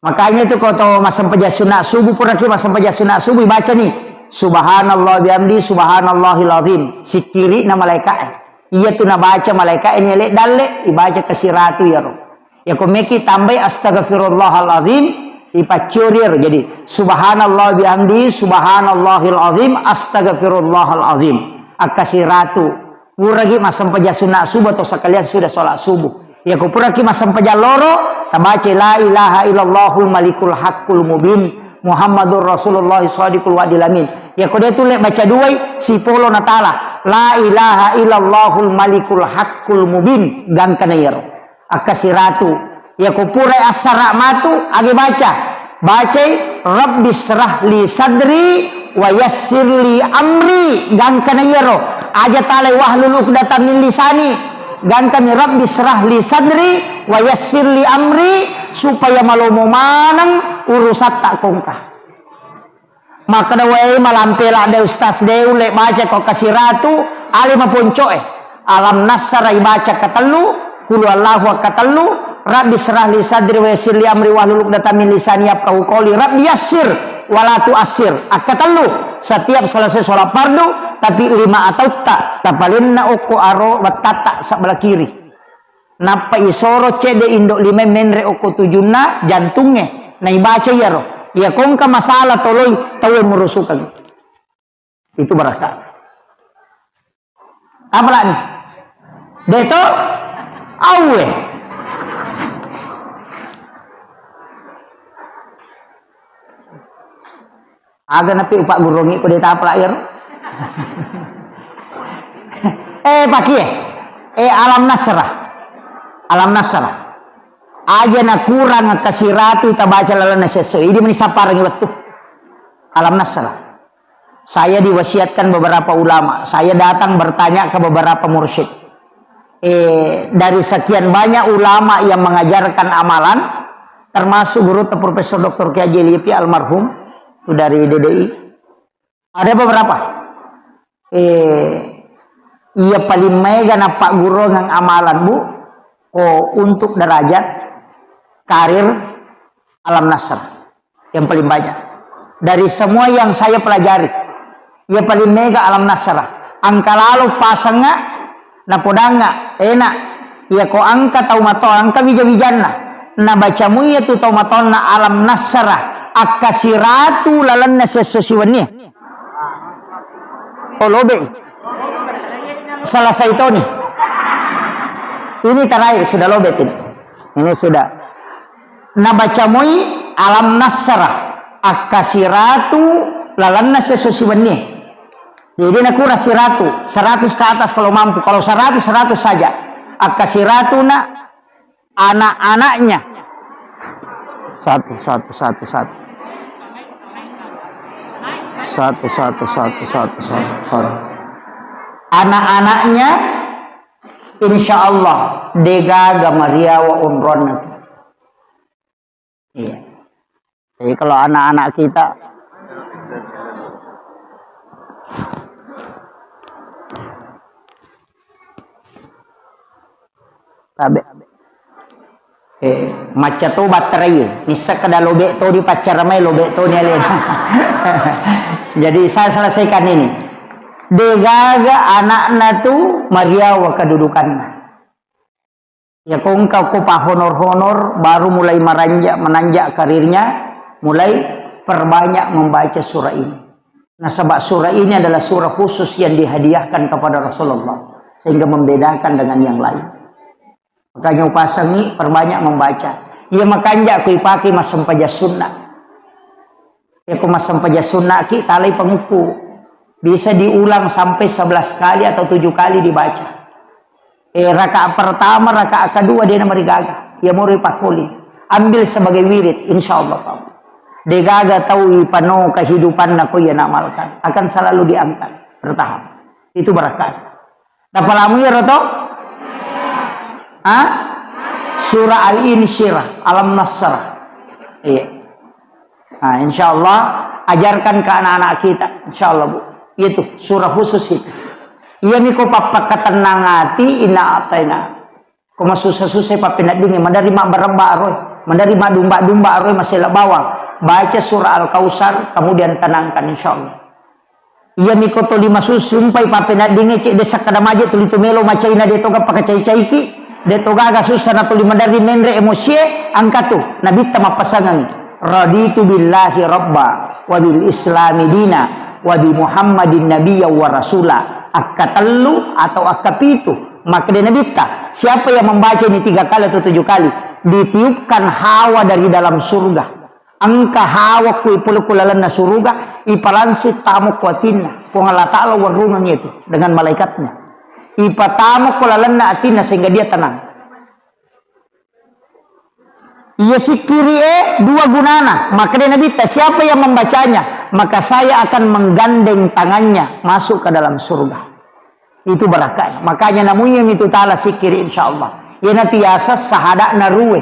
Makanya itu ko to massempajang sunat subuh, puraki massempajang sunat subuh, ibacani, "Subhanallah bihamdi, subhanallahil azim." Sikkiri'na malaika'e. Iya tu nabaca malaika'e ni ele dalle, ibaca kasiratu iyaro. Iyako meki tambai astaghfirullahalazim, ipaccuri ero. Jadi, subhanallah bihamdi, subhanallahil azim, astaghfirullahalazim. Akkasiratu. Puraki massempajang sunat subuh atau sekalian sudah sholat subuh. Iyako puraki massempajang loro, tabaca la ilaha illallahul malikul haqqul mubin, Muhammadur Rasulullah shadiqul wa'dil amin. Iyako de tulle baca duai, sipolo natala. La ilaha illallahul malikul haqqul mubin. Gangkana iyaro. Akkasiratu. Iyako purai assara matu, age baca. Bacai, "Rabbi syrah li sadri wa yassir li amri." Gangkana iyaro. Aja talai, "Wahlul uqdatam min lisani." Gangkami, "Rabbi syrah li sadri wa yassir li amri," supaya malomo maneng urusatta kongka. Makkeda, "Wae, malampe ladde Ustaz de, ulle baca ko kasiratu, ale maponcoe. Alam nassara ibaca katellu, kulu Allahu akkatellu, Rabbi israh li sadri wa yassir li amri wahlul uqdatam min lisani yafqahu qawli. Rabbi yassir wa la tu'assir. Akkatellu, setiap selesai sholat fardu, tapi lima atautta tapalenna okko aro wettatta sebelah kiri. Nappa isoro cedde indo lima menre okko tujunna jantungnge. Naibaca iyaro. Iya kongka masalah toloi tauwe murusukeng. Itu barakka. Apalagi? Deto? Auwe. Aga napi upagguruangngi ko de tapala iyaro. Eh, pakie. Eh, Alam Nasrah. Alam Nasrah. Aja na kurang kasiratu tabaca lalenna sesso. Idi meni sapparengngi wettu. Alam Nasrah. Saya diwasiatkan beberapa ulama. Saya datang bertanya ke beberapa mursyid. Eh, dari sekian banyak ulama yang mengajarkan amalan, termasuk guru Profesor Doktor Kiai Haji Lutfi almarhum, itu dari D D I. Ada beberapa. Eh, iya paling maega nappagguruang amalan, Bu, ko untuk derajat karir Alam Nasrah. Yang paling banyak. Dari semua yang saya pelajari, iya paling maega Alam Nasrah. Engka lalo pasengnga, napodangnga, enak. Iya ko engka tau mato, engka wija-wijanna. Nabaca muiya tu tau matonna Alam Nasrah. Akkasiratu lalenna sesso siwenni. Oh, lobe. Selesai toni. Ini terakhir, sudah lobe ini. Ini sudah. Nabaca moi Alam Nasrah, akkasiratu lalenna sesso siwenni. Jadi nakurang siratu, seratus ke atas kalau mampu. Kalau seratus, seratus saja. Akkasiratu na anak-anaknya. Satu, satu, satu, satu. Satu, satu, satu, satu, satu, satu. Anak-anaknya, insya Allah, degaga mariawa onronna tu. Iya. Jadi kalau anak-anak kita, tabe. Eh, macca to batterai, nisseng kada lobe to di paccara mai, lobe to ni alena. Jadi saya selesaikan ini. Degaga anakna tu mariawa kedudukanna. Ya, ko engka ko pahonor-honor, baru mulai maranjak, menanjak karirnya, mulai perbanyak membaca surah ini. Nasaba surah ini adalah surah khusus yang dihadiahkan kepada Rasulullah, sehingga membedakan dengan yang lain. Makanya upasangi perbanyak membaca. Iya makanja ko ipake massempajang sunnah. Iya ko massempajang sunnah ki, talai pangukku. Bisa diulang sampai sebelas kali atau tujuh kali dibaca. Eh, rakaat pertama, rakaat kedua, dia namarigaga. Iya mori pakoli. Ambil sebagai wirid, insya Allah, Pak. Degaga tau ipano kehidupanna ko iya namalkan. Akan selalu diangkat. Bertahap. Itu berkah. Tapalamu iyaro to? Ha? Surah Al-Insyirah, Alam Nasrah. Iya. Nah, insya Allah, ajarkan ke anak-anak kita. Insya Allah, Bu. Itu surah khusus itu. Iya miko pappakatenang ati, inna ataina. Ko masussa-sussa pappeneddingngi, maderri mabbarebba aroi, maderri madumba-dumba aroi, masela bawang. Baca surah Al-Kautsar, kemudian tenangkan, insya Allah. Iya miko toli masussu umpai pappeneddingnge, cedde sakkada maje tuli tu melo macaina, de toga pakacai-caiki, de togaga sussa na tuli maderri menre emosie, angkatu nabitta mappasangengi, "Raditu billahi rabba, wa bil islami dina, wa bi Muhammadin nabiyya wa rasula." Akkatellu atau akkapitu, makkeda nabitta, siapa yang membaca ini tiga kali atau tujuh kali, ditiupkan hawa dari dalam surga. Engka hawa kui pole ku lalenna suruga, ipalangsung tamo ku atinna. Puang Allah Ta'ala warungeng itu dengan malaikatnya. Ipatamo ku lalenna atinna sehingga dia tenang. Iya sikkiri e dua gunana. Makkeda Nabitta, siapa yang membacanya, maka saya akan menggandeng tangannya masuk ke dalam surga. Itu barakahnya. Makanya namuyang itu ta'ala sikkiri, insya Allah. Iyana tiasa sahada'na ruwe.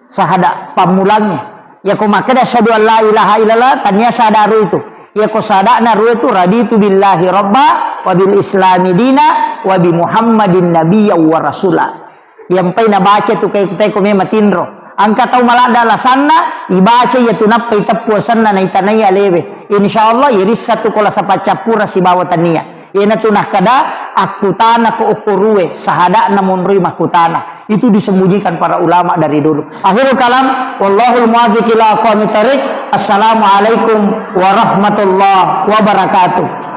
Sahada pammulangnge. Yako makkeda asyhadu an la ilaha illallah, tania sahada ru itu. Yako sahada'na ru itu, raditu billahi rabba, wa bil islami dina, wa bi Muhammadin nabiyya wa rasula. Iyampai nabaca tu kae-, teko mema tinro. Engka tau maladda lasanna, ibaca iya tu nappa iteppu asenna naitanai alewe. Insya Allah, irissa tu ko lasa paccappura sibawa tania. Iyana tu nakkada, akkutana ko okko rue, sahada'na monroi makkutana. Itu disembunyikan para ulama dari dulu. Akhirul kalam, wallahul muwaffiq ila aqwamit thariq. Assalamualaikum warahmatullahi wabarakatuh.